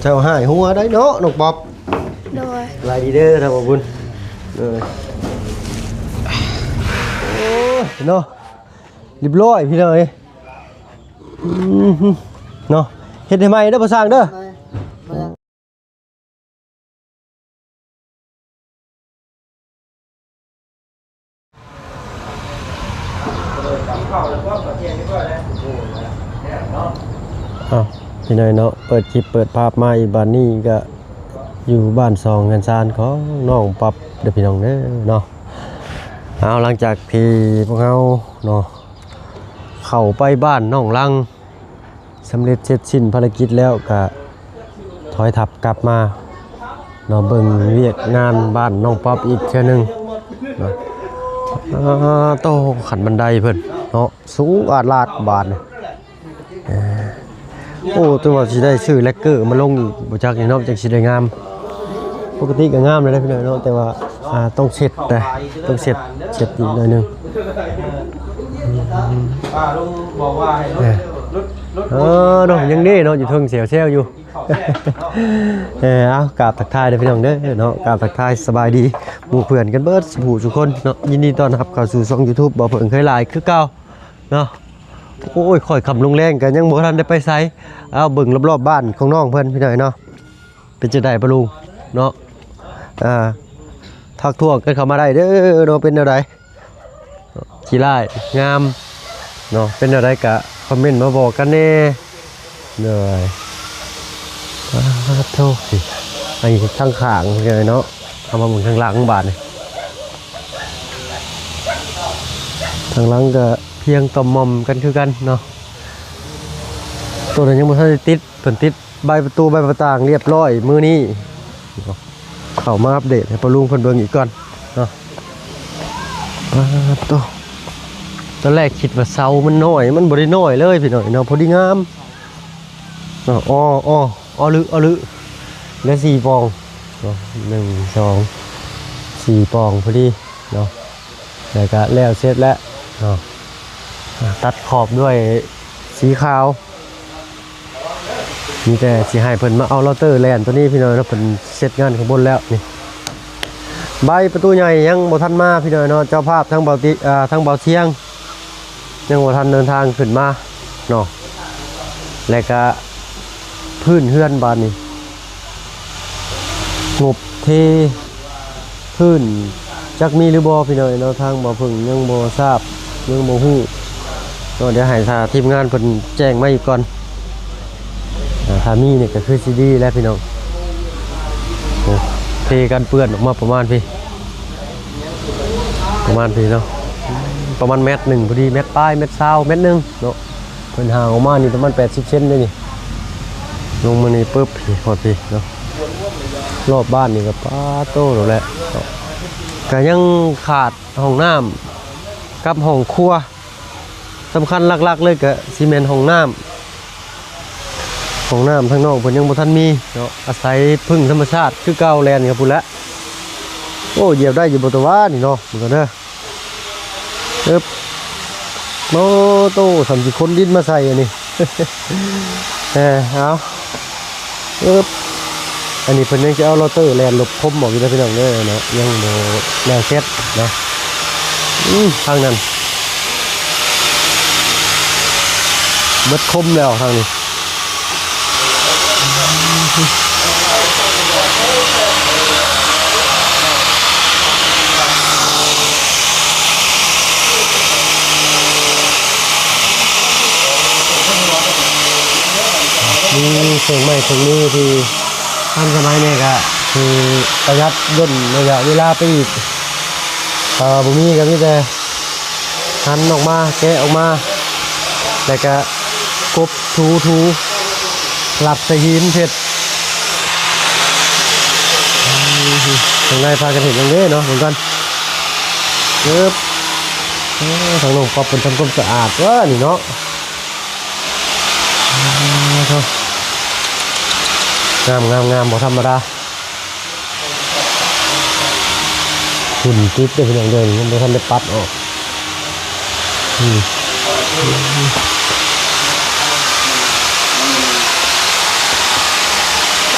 ເຈົ້າຫາຍຫົວໄດ້ເນາະ ນ້ອງປັອບ. ໂດຍ. ສະບາຍດີເດີ ທ່ານບໍ່ບຸນ. ເອີ ໂອ້ຍ ເນາະ ຮຽບຮ້ອຍ ພີ່ນ້ອງເອີຍ. ອືມ ເນາະ ເຮັດໃຫ້ໃໝ່ເດີ ພໍ່ຊ່າງເດີ. ອ້າວ ພີ່ນ້ອງເນາະ ເປີດຄລິບເປີດພາບມາອີກ ບາດນີ້ກະຢູ່ບ້ານຊ່ອງເຮືອນຊານຂອງນ້ອງປັອບເດີ ພີ່ນ້ອງເດີເນາະ. ເອົາ ຫຼັງຈາກທີ່ພວກເຮົາເນາະ ເຂົ້າໄປບ້ານນ້ອງລັງ ສຳເລັດເສັດສິ້ນພາລະກິດແລ້ວ ກະຖອຍທັບກັບມາເນາະ ເບິ່ງວຽກງານບ້ານນ້ອງປັອບອີກເທື່ອໜຶ່ງເນາະ. ອາ ໂຕ ຂັ້ນບັນໄດເພິ່ນເນາະ ສູງອາດລາດບາດນີ້. ເອີ ໂອ້ ແຕ່ວ່າຊິໄດ້ຊື້ແລັກເກີມາລົງອີກບໍ່ຈັກນີ້ເນາະ ຈັ່ງຊິໄດ້ງາມ. ປົກກະຕິກະງາມແລ້ວເດ້ ພີ່ນ້ອງເນາະ ແຕ່ວ່າ ອ່າ ຕ້ອງເຊັດເດ້ ຕ້ອງເຊັດ ເຊັດອີກໜ້ອຍໜຶ່ງ. ເອີ ເອີເນາະ ຍັງເດ້ເນາະ ຢູ່ເທິງແຊວໆຢູ່. ເອີ ເອົາ ກາບທັກທາຍເດີພີ່ນ້ອງເດີເນາະ ກາບທັກທາຍສະບາຍດີໝູ່ເພື່ອນກັນເບິດສູ່ຜູ້ສູ່ຄົນເນາະ. ຍິນດີຕ້ອນຮັບເຂົ້າສູ່ຊ່ອງ YouTube ບໍ່ເພິ່ງເຄີຍຫຼາຍຄືເກົ່າເນາະ. ໂອ້ຍ ຄ່ອຍຄ່ຳລົງແລງກະຍັງບໍ່ທັນໄດ້ໄປໃສ. ເອົາ ເບິ່ງລອບໆບ້ານຂອງນ້ອງເພິ່ນ ພີ່ນ້ອງເນາະ. ເປັນຈັ່ງໃດປ້າລຸງເນາະ? ອ່າ ທັກທ້ວງກັນເຂົ້າມາໄດ້ເດີເນາະ ເປັນແນວໃດ? ຂີ້ຮ້າຍງາມເນາະ ເປັນແນວໃດກະຄອມເມັນມາບອກກັນແດ່ເດີ. ອາໂທ້ ອັນນີ້ທາງຂ້າງເນາະ ເຮົາມາເບິ່ງທາງຫຼັງບາດນີ້. ທາງຫຼັງກະພຽງຕ່ອມໝ່ອມກັນຄືກັນເນາະ. ໂຕນັ້ນຍັງບໍ່ທັນໄດ້ຕິດ ເພິ່ນຕິດ ໃບປະຕູໃບປະຕ່າງຮຽບຮ້ອຍມື້ນີ້. ເຂົ້າມາອັບເດດໃຫ້ປ້າລຸງເພິ່ນເບິ່ງອີກກ່ອນເນາະ. ປາດໂທ້ ຕອນແລກຄິດວ່າເສົາມັນນ້ອຍ ມັນບໍ່ໄດ້ນ້ອຍເລີຍພີ່ນ້ອງເນາະ ພໍດີງາມເນາະ. ອໍ ອໍ ອໍ ລຶ ອໍ ລຶ ໄດ້ສີ່ປ່ອງເນາະ ໜຶ່ງ ສອງ ສີ່ປ່ອງພໍດີເນາະ. ແລ້ວກະແລ້ວເສັດແລ້ວເນາະ ຕັດຂອບດ້ວຍສີຂາວ. ມີແຕ່ຊິໃຫ້ເພິ່ນມາເອົາເລົເຕີແລ່ນໂຕນີ້ພີ່ນ້ອງເນາະ ເພິ່ນເສັດງານຂ້າງບົນແລ້ວນີ້. ໃບປະຕູໃຫຍ່ຍັງບໍ່ທັນມາພີ່ນ້ອງເນາະ ເຈົ້າພາບທັງເບົາຕິ ເອີ ທັງເບົາຊຽງ ຍັງບໍ່ທັນເດີນທາງຂຶ້ນມາເນາະ. ແລ້ວກະພື້ນເຮືອນບາດນີ້ ງົບເທພື້ນ ຈັກມີຫຼືບໍ່ພີ່ນ້ອງເນາະ ທາງບໍ່ເພິ່ງຍັງບໍ່ຊາບ ຍັງບໍ່ຮູ້ເນາະ. ດຽວໃຫ້ຖ້າທີມງານເພິ່ນແຈ້ງມາອີກກ່ອນ ອາ ຖ້າມີນີ້ກະຄືຊິດີແລ້ວພີ່ນ້ອງ. ເທກັນເປື້ອນອອກມາປະມານພີ້ ປະມານພີ້ເນາະ ປະມານແມັດໜຶ່ງພໍດີ ແມັດປາຍ ແມັດຊາວ ແມັດໜຶ່ງເນາະ. ເພິ່ນຫ່າງອອກມານີ້ປະມານແປດສິບເຊັນເດ້ນີ້ ລົງມານີ້ປຶບ ພີ້ ຮອດພີ້ເນາະ. ລອບບ້ານນີ້ກະປາໂຕໂລດແຫຼະ ກະຍັງຂາດຫ້ອງນ້ຳກັບຫ້ອງຄົວ. ສຳຄັນຫຼັກໆເລີຍກະຊິແມ່ນຫ້ອງນ້ຳ ຫ້ອງນ້ຳທາງນອກເພິ່ນຍັງບໍ່ທັນມີເນາະ ອາໄສເພິ່ງທຳມະຊາດຄືເກົ່າ ແລ່ນກັນພຸ້ນແຫຼະ. ໂອ້ ຢຽບໄດ້ຢູ່ບໍ່ຕະຫວານີ້ເນາະ ເບິ່ງກ່ອນເດີ. ເອີບ ໂອ້ໂຕ ສ່ຳຊິຂົນດິນມາໃສ່ອັນນີ້. ເອີ ເອົາ ເອີບ ອັນນີ້ເພິ່ນຍັງຊິເອົາໂຣເຕີແລ່ນຫຼົບຄົມອອກຢູ່ເດີພີ່ນ້ອງເດີເນາະ ຍັງບໍ່ແລ້ວເສັດເນາະ. ອື ທາງນັ້ນເບິດຄົມແລ້ວທາງນີ້. ມີເຄື່ອງໄມ້ເຄື່ອງມືທີ່ທັນສະໄໝແດ່ກະຄືປະຢັດ ຍ່ນໄລຍະເວລາໄປອີກ. ຖ້າວ່າບໍ່ມີກະມີແຕ່ຫັນອອກມາ ແກະອອກມາ ແລ້ວກະກົບ ຖູ ຖູ ລັບໃສ່ຫີນເຮັດ. ທາງໃນພາກັນເຮັດຫຍັງເດ້ເນາະ ເບິ່ງກ່ອນ. ເອີບ ເອີ ທາງນ້ອງປັອບເພິ່ນທຳຄວາມສະອາດເວີນີ້ເນາະ. ງາມ ງາມ ງາມ ບໍ່ທຳມະດາ. ຝຸ່ນຕິດເດ້ພີ່ນ້ອງເດີ ຍັງບໍ່ທັນໄດ້ປັດອອກ. ອືມ.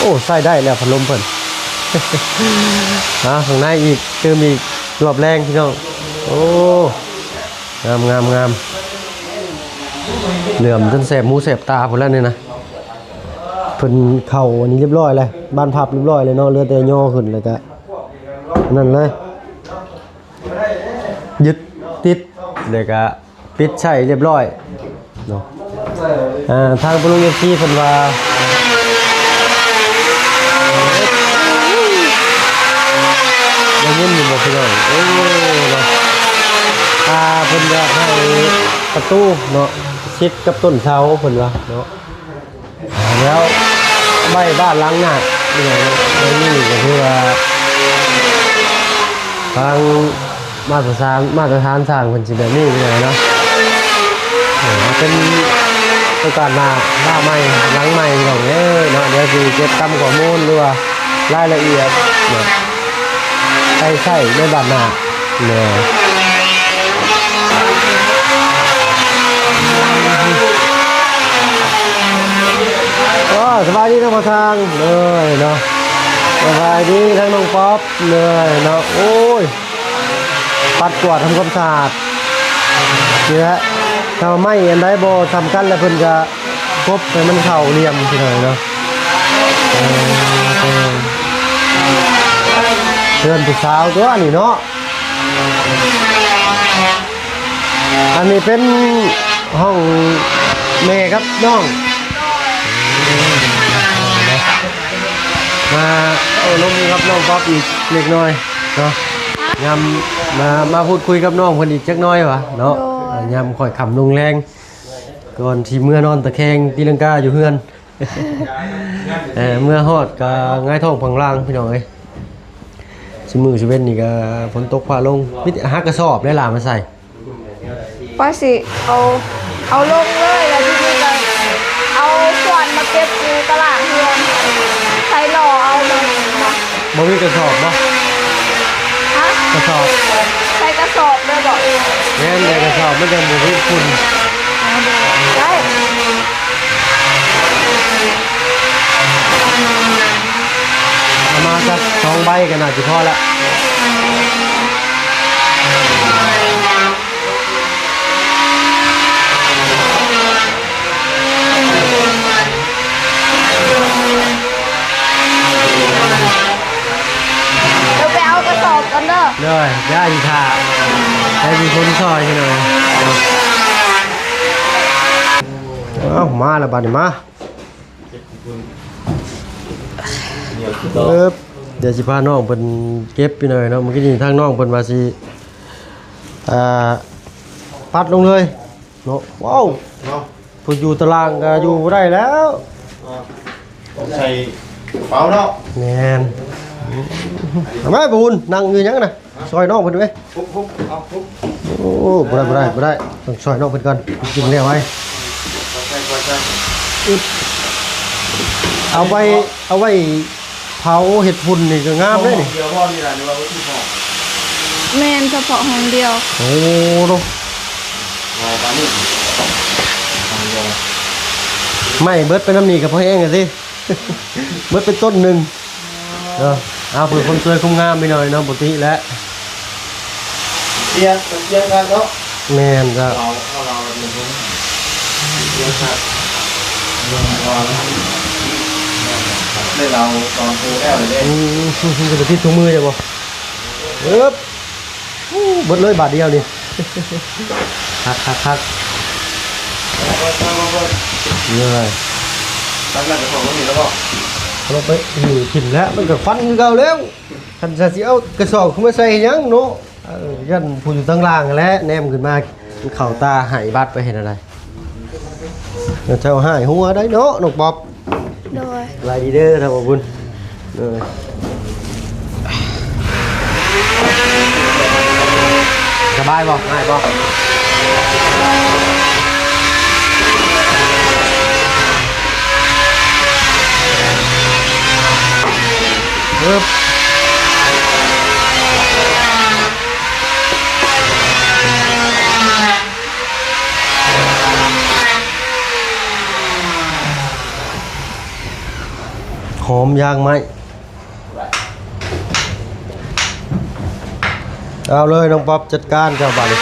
ໂອ້ ໃຊ້ໄດ້ແລ້ວພັດລົມເພິ່ນ. ອ່າ ຂ້າງໃນອີກ ຕື່ມອີກ ລອບແລງພີ່ນ້ອງ. ໂອ້ ງາມ ງາມ ງາມ. ເຫຼື້ອມຈົນແສບຫູແສບຕາພຸ້ນແລ້ວນີ້ນະ. ເພິ່ນເຂົ້າອັນນີ້ຮຽບຮ້ອຍແລ້ວ ບານພັບຮຽບຮ້ອຍແລ້ວເນາະ ເຫຼືອແຕ່ຍໍຂຶ້ນ ແລ້ວກະນັ້ນເລີຍ ຍຶດຕິດ ແລ້ວກະປິດໃຊ້ຮຽບຮ້ອຍເນາະ. ອ່າ ທາງພໍ່ລຸງ ເອັຟຊີ ເພິ່ນວ່າ ໄດ້ຍິນຢູ່ບໍ່ພີ່ນ້ອງ? ໂອ້ ເນາະ ອ່າ ເພິ່ນຢາກໃຫ້ປະຕູເນາະ ຊິດກັບຕົ້ນເສົາ ເພິ່ນວ່າເນາະ. ແລ້ວໄວ້ບ້ານຫຼັງໜ້າ ອີ່ຫຍັງເນາະ ອັນນີ້ກໍຄືວ່າທາງມາດຕະຖານ ມາດຕະຖານສ້າງເພິ່ນຊິແບບນີ້ເນາະ. ເອີ ເປັນໂອກາດໜ້າ ບ້ານໃໝ່ ຫຼັງໃໝ່ພີ່ນ້ອງເອີຍເນາະ. ດຽວຊິເກັບກຳຂໍ້ມູນ ຫຼືວ່າລາຍລະອຽດເນາະ ໄປໃຊ້ໃນບ້ານໜ້າ. ເນາະ ໂອ້ ສະບາຍດີທາງພໍ່ຊ່າງເດີເນາະ. ສະບາຍດີທາງນ້ອງປັອບເດີເນາະ. ໂອ້ຍ ປັດກວາດທຳຄວາມສະອາດນີ້ແຫຼະ. ຖ້າໄມ້ອັນໃດບໍ່ສ່ຳກັນແລ້ວ ເພິ່ນກະ ກົບໃຫ້ມັນເຂົ້າຫຼ່ຽມຊິໜ້ອຍເນາະ. ເອີ ເອີ ເຮືອນຜູ້ສາວຕົວນີ້ເນາະ. ອັນນີ້ເປັນຫ້ອງແມ່ກັບນ້ອງ ມາໂອ້ລົມກັບນ້ອງປັອບອີກເລັກນ້ອຍເນາະ. ຍາມມາ ມາພູດຄຸຍກັບນ້ອງເພິ່ນອີກຈັກໜ້ອຍຫວາເນາະ. ໂດຍ ອ່າ ຍາມຄ່ອຍຄ່ຳລົງແລງ ກ່ອນຊິເມືອນອນຕະແຄງຕີລັງກາຢູ່ເຮືອນ. ເອີ ເມືອຮອດກະຫງາຍທ້ອງພັງລາງພີ່ນ້ອງເອີຍ. ຊຸມື້ຊຸເວັນນີ້ກະຝົນຕົກຟ້າລົງ ມີແຕ່ຫາກະສອບໄດ້ຫຼາມາໃສ່. ວ່າຊິເອົາ ເອົາລົງເລີຍ ແລ້ວທີນີ້ກະເອົາຂວານມາເກັບຢູ່ຕະລ່າງເຮືອນ ໃສ່ລໍ້ເອົາມາ. ບໍ່ມີກະສອບບໍ່? ຮະ? ກະສອບ ໃສ່ກະສອບເລີຍບໍ? ແມ່ນ ໃສ່ກະສອບມັນຈັ່ງບໍ່ມີຝຸ່ນ. ອໍ ໄດ້ ເອົາມາຈັກສອງໃບກໍໜ້າຊິພໍລະ. ເດີ ໄປເອົາກະສອບກ່ອນເດີ. ເດີ ໄດ້ ຖ້າ ໃຫ້ມີຄົນຊ່ອຍໃຫ້ໜ້ອຍ. ເອົ້າ ມາແລ້ວບາດນີ້ ມາ. ເອີບ ດຽວຊິພານ້ອງເພິ່ນເກັບພີ່ນ້ອງເນາະ. ມື້ກີ້ນີ້ທາງນ້ອງເພິ່ນວ່າຊິ ອ່າ ປັດລົງເລີຍເນາະ. ວ້າວ ເນາະ ຜູ້ຢູ່ຕະລ່າງກໍຢູ່ບໍ່ໄດ້ແລ້ວ. ອ່າ ຕ້ອງໃສ່ກະເປົາເນາະ. ແມ່ນ. ເອົາມາ ບຸນ ນັ່ງຢູ່ຫຍັງນະ? ຊ່ອຍນ້ອງເພິ່ນເວີຍ. ໂອ້ ບໍ່ໄດ້ ບໍ່ໄດ້ ບໍ່ໄດ້ ຕ້ອງຊ່ອຍນ້ອງເພິ່ນກ່ອນ ກິນແລ້ວໄວ. ເອົາໄວ້ ເອົາໄວ້ເຜົາເຮັດຝຸ່ນນີ້ກໍງາມເດ້ນີ້. ຫ້ອງດຽວບໍ່ນີ້ລະ ຫຼືວ່າເບິດທຸກຫ້ອງ? ແມ່ນ ສະເພາະຫ້ອງດຽວ. ໂອ້ ໂດ. ໄມ້ເບິດໄປນຳນີ້ກໍພໍແຮງແລ້ວຕິ. ເບິດໄປຕົ້ນໜຶ່ງເນາະ. ເອົາ ເພື່ອຄວາມສວຍຄວາມງາມພີ່ນ້ອງເນາະ ປົກກະຕິແຫຼະ. ເສຍງ ເສຍງກັນເນາະ. ແມ່ນເຈົ້າ. ເອົາ ເອົາ ເອົາ ເສຍງກັນ ເລີຍເອົາຕອນໂຕແລ້ວເດ້. ອືມ ຈະໄປຕິດຖົງມືໄດ້ບໍ່? ເອີບ. ໂອ້ ເບິດເລີຍບາດດຽວນີ້. ຄັກໆໆ ເອີ ຕັກນ້ຳກະສອບລົງນີ້ແລ້ວບໍ່? ເອົາລົງໄປ ນີ້ຖິ້ມແລ້ວ ມັນກໍຄວັນຄືເກົ່າແລ້ວ. ຄັນຊິເອົາກະສອບຂຶ້ນມາໃສ່ຫຍັງເນາະ? ເອີ ຢ້ານຜູ້ຢູ່ທາງລ່າງຫັ້ນແຫຼະ ແນມຂຶ້ນມາ ມັນເຂົ້າຕາ ໃຫ້ບັດໄປເຮັດແນວໃດ? ເຈົ້າຮ້າຍຫົວໄດ໋ເນາະ ນ້ອງປັອບ. ໂດຍ. ສະບາຍດີເດີທ່ານບໍ່ບຸນ. ໂດຍ. ສະບາຍບໍ່? ງ່າຍບໍ່? ເອີ. ຫອມຢາງໄມ້ ເອົາເລີຍນ້ອງປັອບ ຈັດການເຈົ້າບາດນີ້.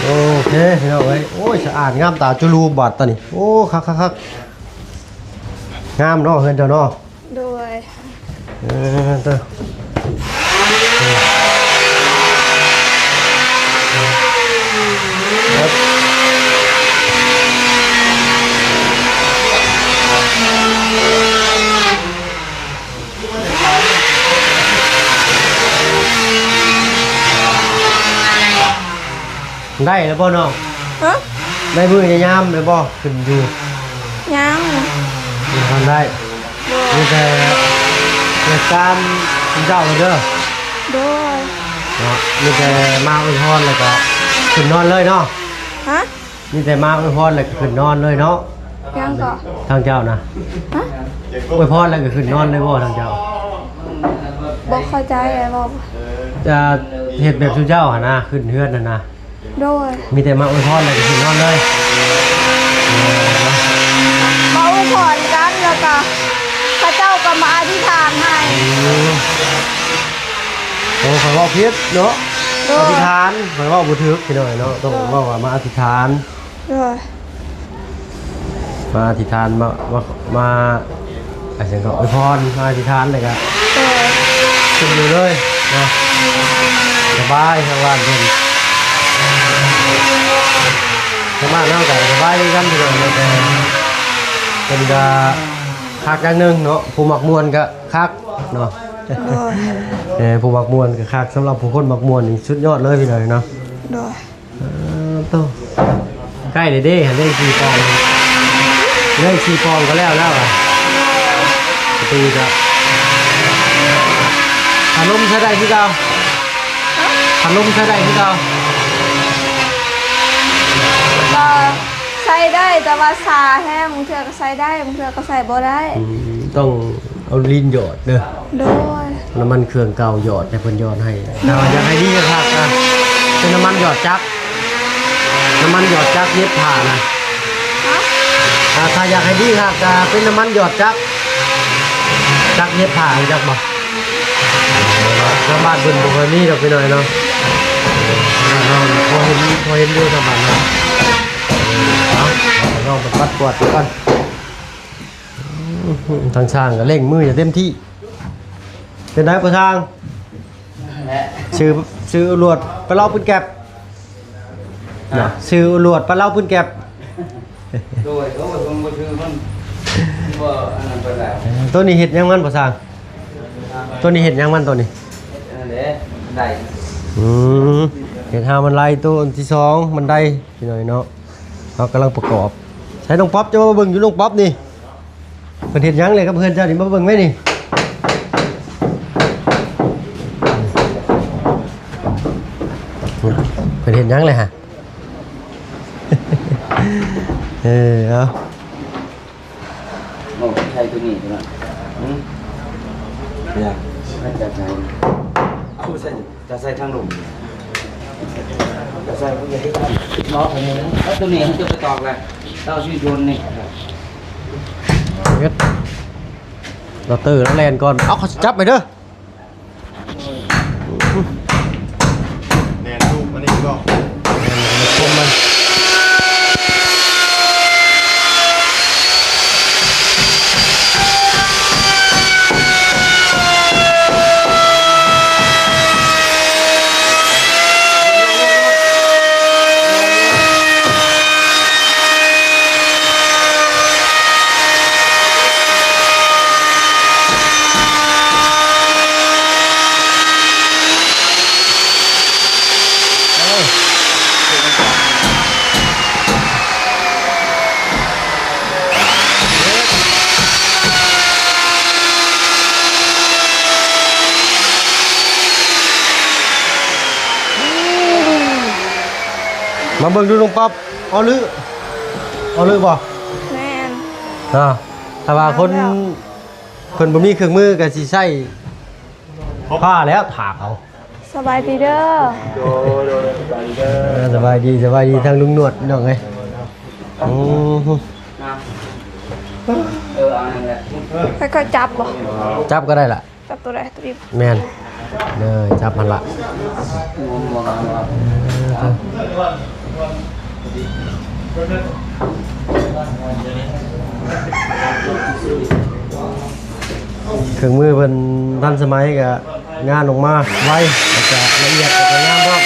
ໂອເຄພີ່ນ້ອງເອີຍ ໂອ້ຍ ສະອາດງາມຕາຈຸລູບາດຕານີ້. ໂອ້ ຄັກໆໆ ງາມເນາະເຮືອນເຈົ້າເນາະ. ໂດຍ ເອີ ເຕີ ໄດ້ແລ້ວບໍ່ນ້ອງ? ຮະ? ໄດ້ມື້ໄດ້ຍາມແລ້ວບໍ່? ຂຶ້ນຢູ່ ຍັງ ຍັງບໍ່ທັນໄດ້. ໂດຍ ມີແຕ່ເຮັດຕາມເຈົ້າເດີ. ໂດຍ ເນາະ ມີແຕ່ມາອວຍພອນແລ້ວກໍຂຶ້ນນອນເລີຍເນາະ. ຮະ? ມີແຕ່ມາອວຍພອນແລ້ວກໍຂຶ້ນນອນເລີຍເນາະ. ຍັງກໍ ທາງເຈົ້ານະ ຮະ? ອວຍພອນແລ້ວກໍຂຶ້ນນອນເລີຍບໍ່ທາງເຈົ້າ? ບໍ່ເຂົ້າໃຈ ເວົ້າ ຈະເຮັດແບບຊຸມເຈົ້າຫັ້ນນະ ຂຶ້ນເຮືອນຫັ້ນນະ. ໂດຍ ມີແຕ່ມາອວຍພອນແລ້ວກໍຂຶ້ນນອນເລີຍ. ມາອວຍພອນກັນ ແລ້ວກໍເຂົາເຈົ້າກໍມາອະທິຖານໃຫ້. ໂອ້ ຂ້ອຍເວົ້າຜິດເນາະ. ໂດຍ ອະທິຖານ ຂ້ອຍເວົ້າບໍ່ຖືກພີ່ນ້ອງເນາະ ຕ້ອງເວົ້າວ່າມາອະທິຖານ. ໂດຍ ມາອະທິຖານ ມາ ມາ ມາ ອາ ຈັ່ງກໍອວຍພອນ ມາອະທິຖານ ແລ້ວກໍ ໂດຍ ຂຶ້ນຢູ່ເລີຍເນາະ. ສະບາຍ ທາງບ້ານເພິ່ນ ທາງບ້ານເຮົາກໍສະບາຍຄືກັນພີ່ນ້ອງເນາະ. ແຕ່ເພິ່ນກໍຄັກຢ່າງໜຶ່ງເນາະ ຜູ້ມັກມ່ວນກໍຄັກເນາະ. ໂດຍ ເອີ ຜູ້ມັກມ່ວນກໍຄັກ ສຳລັບຜູ້ຄົນມັກມ່ວນນີ້ສຸດຍອດເລີຍພີ່ນ້ອງເນາະ. ໂດຍ ເອີ ໂຕ ໃກ້ແລ້ວເດ້ ເລື່ອງສີ່ປອງ ເລື່ອງສີ່ປອງກໍແລ້ວແລ້ວອະ. ປະຕູກໍ ພັດລົມໃຊ້ໄດ້ຄືເກົ່າ? ຮະ? ພັດລົມໃຊ້ໄດ້ຄືເກົ່າ? ກໍໃຊ້ໄດ້ ແຕ່ວ່າຊາແຮງ ບາງເທື່ອກໍໃຊ້ໄດ້ ບາງເທື່ອກໍໃຊ້ບໍ່ໄດ້. ອືມ ຕ້ອງ ເອົາລີນຫຍອດເດີ. ໂດຍ ນ້ຳມັນເຄື່ອງເກົ່າຫຍອດ ໃຫ້ເພິ່ນຫຍອດໃຫ້. ຖ້າວ່າຢາກໃຫ້ດີຄັກໆ ອະ ເປັນນ້ຳມັນຫຍອດຈັກ ນ້ຳມັນຫຍອດຈັກເຢັບຜ້ານະ. ຮະ? ອາ ຖ້າຢາກໃຫ້ດີຄັກ ອະ ເປັນນ້ຳມັນຫຍອດຈັກ ຈັກເຢັບຜ້າ ຮູ້ຈັກບໍ່? ທາງບ້ານເພິ່ນບໍ່ຄ່ອຍມີດອກພີ່ນ້ອງເນາະ. ບ້ານເຮົາພໍເຫັນ ພໍເຫັນຢູ່ທາງບ້ານເຮົາ. ເອົາ ນ້ອງໄປປັດກວາດກ່ອນ. ທາງຊ່າງກໍເລັ່ງມືຢ່າງເຕັມທີ່. ເປັນໃດພໍ່ຊ່າງ? ຊື້ ຊື້ລວດໄປເລົ່າປືນແກັບ. ນະ ຊື້ລວດໄປເລົ່າປືນແກັບ. ໂດຍ ໂດຍ ເພິ່ນບໍ່ຖື ມັນ ມັນບໍ່ອັນນັ້ນປານໃດ. ເອີ ໂຕນີ້ເຮັດຫຍັງມັນພໍ່ຊ່າງ? ໂຕນີ້ເຮັດຫຍັງມັນໂຕນີ້? ເຮັດອັນນັ້ນແຫຼະ ບັນໄດ. ອືມ ເຮັດຫາບັນໄດ ໂຕອັນທີສອງ ບັນໄດ ພີ່ນ້ອງເນາະ. ເຮົາກຳລັງປະກອບ. ໃສນ້ອງປັອບ? ຈະມາເບິ່ງຢູ່ນ້ອງປັອບນີ້. ເພິ່ນເຮັດຫຍັງແຫຼະກັບເຮືອນເຈົ້ານີ້ ມາເບິ່ງແມ້ນີ້. ເພິ່ນເຮັດຫຍັງແຫຼະຫະ? ເອີ ເອົາ ໂອ້ ໃສ່ຕົວນີ້ຕົວນັ້ນ. ຫືມ? ຢ່າ ໃຫ້ຈັດໃຫ້ ເອົາໃສ່ ຈະໃສ່ທາງລຸ່ມ ຈະໃສ່ ເນາະ ເອົາຕົວນີ້ໃຫ້ເຈົ້າໄປຕອກແຫຼະ ເຈົ້າຊິໂຍນນີ້. ເຮັດ ລາວເຕີລາວແລ່ນກ່ອນ. ເອົາ ເຂົາຊິຈັບໃຫ້ເດີ. ແລ່ນລູກມັນນີ້ກໍ ແລ່ນລູກມັນ. ມາເບິ່ງດູນ້ອງປັອບ ອໍລື ອໍລືບໍ່? ແມ່ນ ເນາະ ຖ້າວ່າຄົນ ເພິ່ນບໍ່ມີເຄື່ອງມືກໍຊິໃຊ້ຜ້າແລ້ວຖາກເອົາ. ສະບາຍດີເດີ. ໂດຍ ໂດຍ ສະບາຍດີ ສະບາຍດີທາງລຸງໜວດ ພີ່ນ້ອງເອີຍ. ອືມ ເອີ ເອົານັ້ນແຫຼະ ຄ່ອຍໆຈັບບໍ່? ຈັບກໍໄດ້ລະ. ຈັບຕົວໃດ? ຕົວນີ້ບໍ່? ແມ່ນ ເດີ ຈັບຫັ້ນລະ. ເຄື່ອງມືເພິ່ນທັນສະໄໝ ກະງານອອກມາໄວ ແລ້ວກະລະອຽດ ແລ້ວກະງາມພ້ອມ.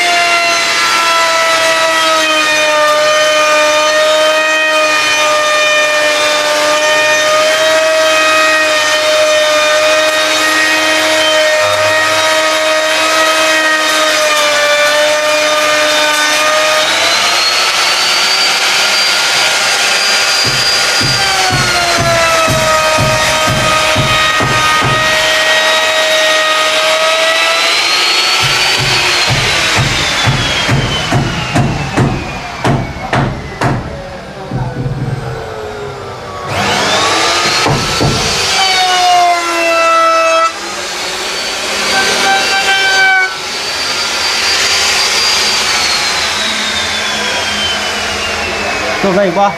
ຕົວໃໝ່ອີກບໍ່?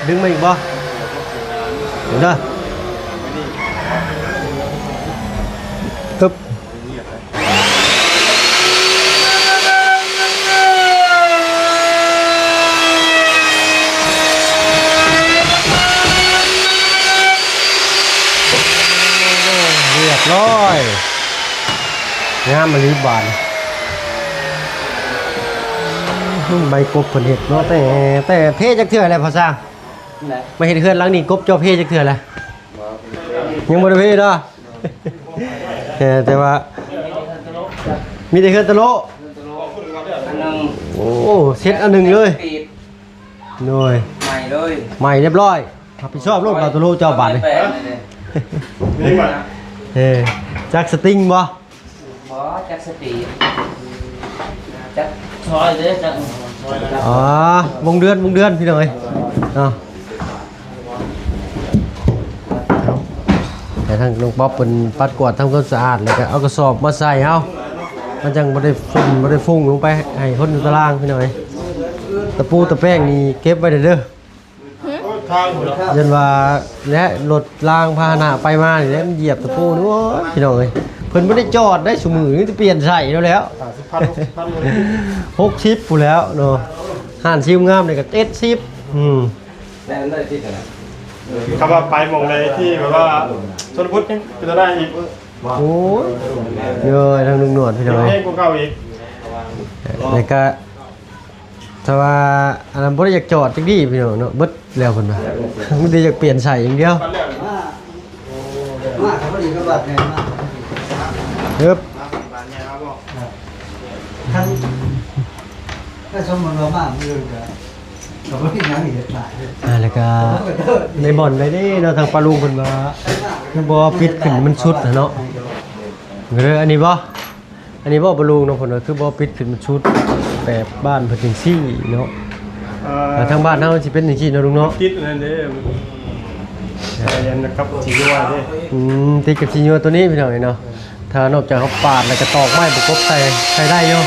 ດຶງມາອີກບໍ່? ເດີ ອຶບ. ຮຽບຮ້ອຍ ງາມອີ່ຫຼີບາດນີ້. ໃບກົບເພິ່ນເຮັດເນາະ ແຕ່ ແຕ່ເພຈັກເທື່ອແລ້ວພໍ່ຊ່າງ? ມາເຮັດເຮືອນຫຼັງນີ້ ກົບເຈົ້າເພຈັກເທື່ອແລ້ວ? ຍັງບໍ່ໄດ້ເພເນາະ. ແຕ່ ແຕ່ວ່າມີແຕ່ເຮືອນຕະໂລ ອັນໜຶ່ງ. ໂອ້ ເຊັດອັນໜຶ່ງເລີຍ. ໂດຍ ໃໝ່ເລີຍ ໃໝ່ຮຽບຮ້ອຍ. ຮັບຜິດຊອບໂລດ ບ່າວຕະໂລເຈົ້າບາດນີ້. ເອີ ຈັກສະຕິງບໍ່? ບໍ່ ຈັກສະຕິງ ຈັກຊອຍເດ້ ຈັກ ອໍ ວົງເດືອນ ວົງເດືອນ ພີ່ນ້ອງເອີຍເນາະ. ໃຫ້ທາງນ້ອງປັອບເພິ່ນປັດກວາດທຳຄວາມສະອາດ ແລ້ວກະເອົາກະສອບມາໃສ່ເຮົາ ມັນຈັ່ງບໍ່ໄດ້ຝຸ່ນ ບໍ່ໄດ້ຝຸ່ນລົງໄປໃຫ້ຄົນຢູ່ຕາລາງ ພີ່ນ້ອງເອີຍ. ຕະປູຕະແປ້ງນີ້ເກັບໄວ້ເດີ ຫື? ຢ້ານວ່າ ແລະ ລົດລາງພາຫະນະໄປມານີ້ແຫຼະ ມັນຢຽບຕະປູນີ້ ໂອ້ຍ ພີ່ນ້ອງເອີຍ ເພິ່ນບໍ່ໄດ້ຈອດໄດ້ຊຸມື້ນີ້ ມີແຕ່ປ່ຽນໃສ່ແລ້ວແຫຼະ. ຫ້າສິບພັນ ຫົກສິບພັນ ຫົກສິບພຸ້ນແລ້ວເນາະ. ຮ້ານຊິວງາມນີ້ກະເຈັດສິບ. ອືມ ແມ່ນໄດ້ຕິດຫັ້ນນະ ຄຳວ່າໄປໝ່ອງໃດທີ່ແບບວ່າຊົນນະບົດນີ້ເປັນຕາໄດ້ອີກ. ໂອ້ຍ ເອີ ທາງລຸງໜວດ ພີ່ນ້ອງເອີຍ ແພງກວ່າເກົ່າອີກ. ແລ້ວກະ ແຕ່ວ່າອັນນັ້ນບໍ່ໄດ້ຢາກຈອດຈັກດີ້ ພີ່ນ້ອງເນາະ ເບິດແລ້ວເພິ່ນວ່າ ມີແຕ່ຢາກປ່ຽນໃສ່ຢ່າງດຽວ. ມາ ມາ ເຂົາບໍ່ໄດ້ກັບວັດແມ່ນມາ ເອີບ ຄັນ ຖ້າສົມມຸດວ່າມາມື້ອື່ນກະ ກະບໍ່ມີຫຍັງເຮັດຫຼາຍເດ້. ອ່າ ແລ້ວກະໃນບ່ອນໃດເດ້ເນາະ ທາງປ້າລຸງເພິ່ນວ່າ ຄືບໍ່ປິດຂຶ້ນມັນສຸດຫັ້ນເນາະ. ເອີ ອັນນີ້ບໍ່? ອັນນີ້ບໍ່ ປ້າລຸງເນາະ ເພິ່ນວ່າຄືບໍ່ປິດຂຶ້ນມັນສຸດແບບບ້ານເພິ່ນຈັ່ງຊີ້ເນາະ. ເອີ ອ່າ ທາງບ້ານເຮົາຊິເປັນຈັ່ງຊີ້ເນາະລຸງເນາະ ຕິດອັນນັ້ນເດ້ ອັນກັບສີຍົວເດ້. ອືມ ຕິດກັບສີຍົວໂຕນີ້ ພີ່ນ້ອງເອີຍເນາະ. ຖ້ານອກຈາກເຮົາປາດແລ້ວກະຕອກໄມ້ປະກົບໃສ່ ໃສ່ໄດ້ຢູ່.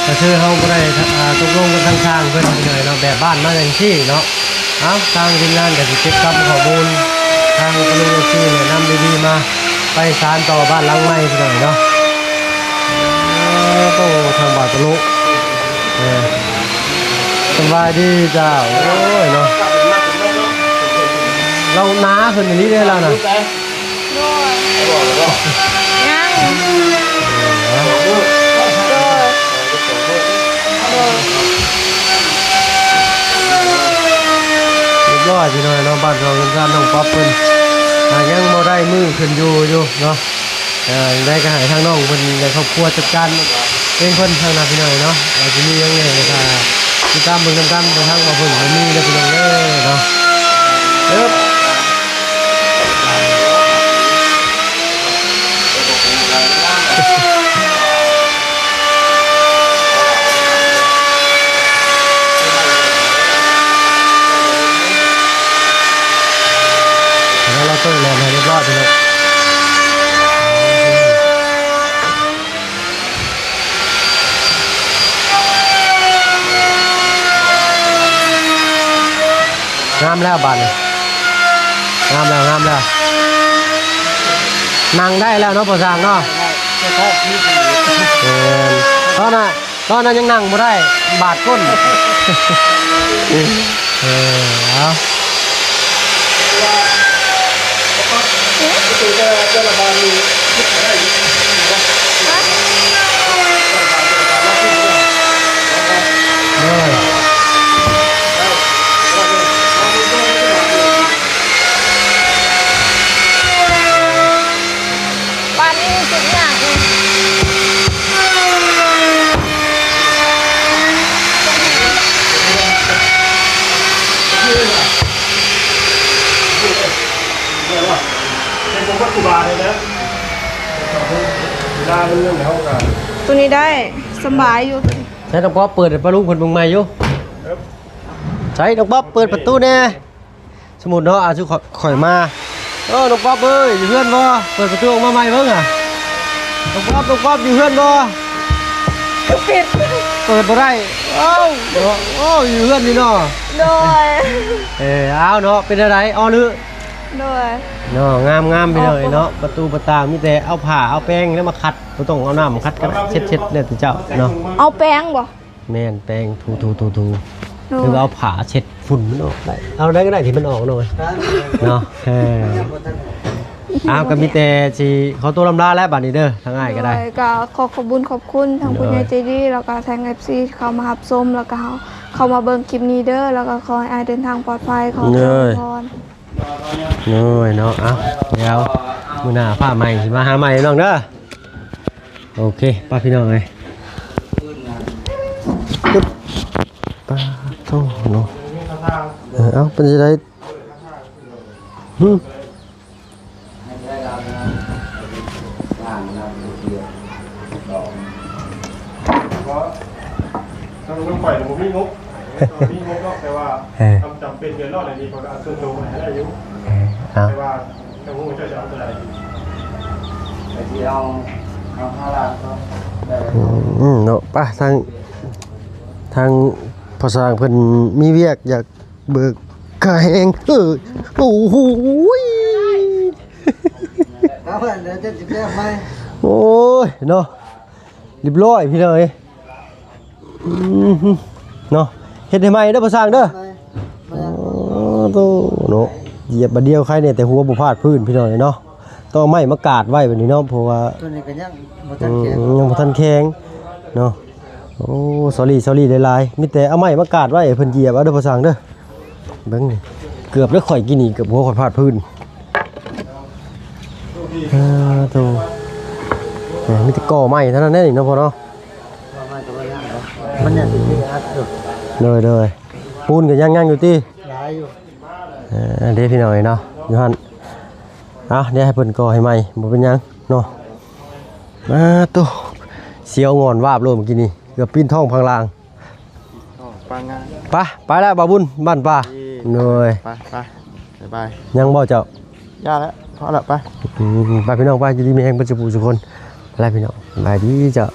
ກະຄືເຮົາບໍ່ໄດ້ ອ່າ ຕົກລົງກັບທາງຊ່າງເພິ່ນ ພີ່ນ້ອງເນາະ ແບບບ້ານມາຈັ່ງຊີ້ເນາະ. ເອົ້າ ທາງທີມງານກະຊິເກັບກຳຂໍ້ມູນ ທາງປ້າລຸງເອັຟຊີແນະນຳດີໆມາ ໄປສານຕໍ່ບ້ານຫຼັງໃໝ່ ພີ່ນ້ອງເນາະ. ໂອ້ ທາງບ່າວຕະລຸ ເອີ ສະບາຍດີເຈົ້າ. ໂອ້ຍເນາະ ລາວໜາຂຶ້ນອີ່ຫຼີເດ້ລາວນະ. ໂດຍ ຍັງ ໂດຍ ໂດຍ ຮຽບຮ້ອຍ ພີ່ນ້ອງເນາະ. ບ້ານຊ່ອງເຮືອນຊານນ້ອງປັອບເພິ່ນ ອ່າ ຍັງບໍ່ໄດ້ມື້ຂຶ້ນຢູ່ຢູ່ເນາະ. ເອີ ຈັ່ງໃດກະໃຫ້ທາງນ້ອງເພິ່ນ ແລະ ຄອບຄົວຈັດການເອງເພິ່ນທາງນັ້ນ ພີ່ນ້ອງເນາະ. ອາດຈະມີຫຍັງແດ່ ຖ້າຕິດຕາມເບິ່ງນຳກັນ ທາງວ່າເພິ່ນບໍ່ມີເດີ ພີ່ນ້ອງເດີເນາະ. ເອີບ ແລ້ວເຮົາເປີດແລ່ນໃຫ້ຮຽບຮ້ອຍ ພີ່ນ້ອງ. ງາມແລ້ວບາດນີ້ ງາມແລ້ວ ງາມແລ້ວ ນັ່ງໄດ້ແລ້ວເນາະ ພໍ່ຊ່າງເນາະ. ແມ່ນ ຕອນນັ້ນ ຕອນນັ້ນຍັງນັ່ງບໍ່ໄດ້ ບາດກົ້ນ. ເອີ ເອົາ ບາດນີ້ຊິຍາກອີກ. ໂຕນີ້ໄດ້ສະບາຍຢູ່. ໃຊ້ນ້ອງປອບເປີດໃຫ້ປ້າລຸງເພິ່ນເບິ່ງໃໝ່ຢູ່. ໃຊ້ນ້ອງປອບເປີດປະຕູແດ່. ສົມມຸດເນາະ ອາ ຊຸ ຂ້ອຍ ຂ້ອຍມາ ເອີ ນ້ອງປອບເອີຍ ຢູ່ເຮືອນບໍ່? ເປີດປະຕູອອກມາໃໝ່ເບິ່ງຫາ ນ້ອງປອບ ນ້ອງປອບ ຢູ່ເຮືອນບໍ່? ປິດ ເປີດບໍ່ໄດ້. ເອົ້າ ເນາະ ໂອ້ ຢູ່ເຮືອນຢູ່ເນາະ. ໂດຍ ເອີ ເອົາເນາະ ເປັນແນວໃດ ອໍ ຫຼື? ໂດຍ ເນາະ ງາມໆ ພີ່ນ້ອງເອີຍເນາະ ປະຕູປະຕ່າງ ມີແຕ່ເອົາຜ້າເອົາແປງແລ້ວມາຂັດ ບໍ່ຕ້ອງເອົານ້ຳຂັດກໍໄດ້ ເຊັດໆ ແລ້ວແຕ່ເຈົ້າເນາະ. ເອົາແປງບໍ່? ແມ່ນ ແປງຖູໆໆ ໂດຍ ຫຼືວ່າເອົາຜ້າເຊັດຝຸ່ນມັນອອກໄດ້ ເອົາໄດ້ກໍໄດ້ທີ່ມັນອອກເນາະ ເນາະ. ເອີ ເອົາ ກໍມີແຕ່ຊິຂໍຕົວລຳລາແລ້ວບາດນີ້ເດີ ທາງອ້າຍກໍໄດ້ ໂດຍ ກໍຂໍຂອບບຸນຂອບຄຸນທາງ ໂດຍ ຜູ້ໃຫຍ່ໃຈດີ ແລ້ວກໍທາງເອັຟຊີເຂົ້າມາຮັບຊົມ ແລ້ວກໍເຂົ້າມາເບິ່ງຄລິບນີ້ເດີ ແລ້ວກໍຂໍໃຫ້ອ້າຍເດີນທາງປອດໄພ ຂໍ ໂດຍ ພອນ. ໂດຍເນາະ ເອົາ ດຽວມື້ໜ້າຟ້າໃໝ່ຊິມາຫາໃໝ່ນ້ອງເດີ. ໂອເຄ ໄປພີ່ນ້ອງເອີຍ ປາໂທເນາະ. ເອີ ເອົາ ເປັນຈັ່ງໃດ? ຫຶ ທາງ ທາງຂ້ອຍບໍ່ມີງົບ ບໍ່ມີງົບເນາະ ແຕ່ວ່າ ເອີ ຄຳຈຳເປັນເດືອດຮ້ອນອັນນີ້ ຂ້ອຍກໍເອົາສ່ວນໂຕໄປໃຫ້ໄດ້ຢູ່. ເອີ ເອົາ ແຕ່ວ່າ ຈະຮູ້ວ່າເຈົ້າຈະເອົາເທົ່າໃດ ກໍຊິເອົາ ເອົາຫ້າລ້ານກໍໄດ້. ອືມ ເນາະ ໄປ ທາງ ທາງພໍ່ຊ່າງເພິ່ນມີວຽກ ຢາກເບີກຄ່າແຮງ. ເອີ ໂອ້ໂຫຍ ເອົາແລ້ວ ດຽວຈະແກ້ໃໝ່. ໂອ້ຍ ເນາະ ຮຽບຮ້ອຍພີ່ນ້ອງເອີຍ. ອືມ ເນາະ ເຮັດໃຫ້ໃໝ່ເດີພໍ່ຊ່າງເດີ. ໂອ້ໂຕເນາະ ຢຽບບາດດຽວໄຄແນ່ ແຕ່ຫົວບໍ່ພາດພື້ນພີ່ນ້ອງເອີຍເນາະ. ຕ້ອງເອົາໄມ້ມາກາດໄວ້ແບບນີ້ເນາະ ເພາະວ່າ ຕົວນີ້ກໍຍັງບໍ່ທັນແຂງ ອືມ ຍັງບໍ່ທັນແຂງເນາະ. ໂອ້ ສອຣີ ສອຣີຫຼາຍໆ ມີແຕ່ເອົາໄມ້ມາກາດໄວ້ໃຫ້ເພິ່ນຢຽບເອົາເດີພໍ່ຊ່າງເດີ. ເບິ່ງນີ້ ເກືອບແລ້ວຂ້ອຍກິນນີ້ ເກືອບຫົວຂ້ອຍພາດພື້ນ. ເອີ ໂຕ ເອີ ມີແຕ່ກໍໄມ້ເທົ່ານັ້ນແຫຼະນີ້ເນາະພໍ່ເນາະ. ມັນຍັງຊິອັດຢູ່. ໂດຍ ໂດຍ ປູນກໍຍັງ ຍັງຢູ່ຕິ? ຫຼາຍຢູ່. ເອີ ເດ້ພີ່ນ້ອງເອີຍເນາະ ຢູ່ຫັ້ນ. ເອົາ ດຽວໃຫ້ເພິ່ນກໍ່ໃຫ້ໃໝ່ ບໍ່ເປັນຫຍັງເນາະ. ມາໂຕ ສຽວງອນວາບໂລດເມື່ອກີ້ນີ້ ເກືອບປີນທ້ອງພັງລາງ. ອໍ ປາງານ ໄປ ໄປແລ້ວບ່າວບຸນ ບ້ານປ່າ. ໂດຍ ໄປ ໄປ ບາຍບາຍ. ຍັງບໍ່ເຈົ້າ? ຢ່າແລ້ວ ພໍແລ້ວ ໄປ. ອືມ ໄປພີ່ນ້ອງ ໄປ ຢູ່ດີມີແຮງເບິດສູ່ຜູ້ສູ່ຄົນ. ໄປແລ້ວພີ່ນ້ອງ ສະບາຍດີເຈົ້າ.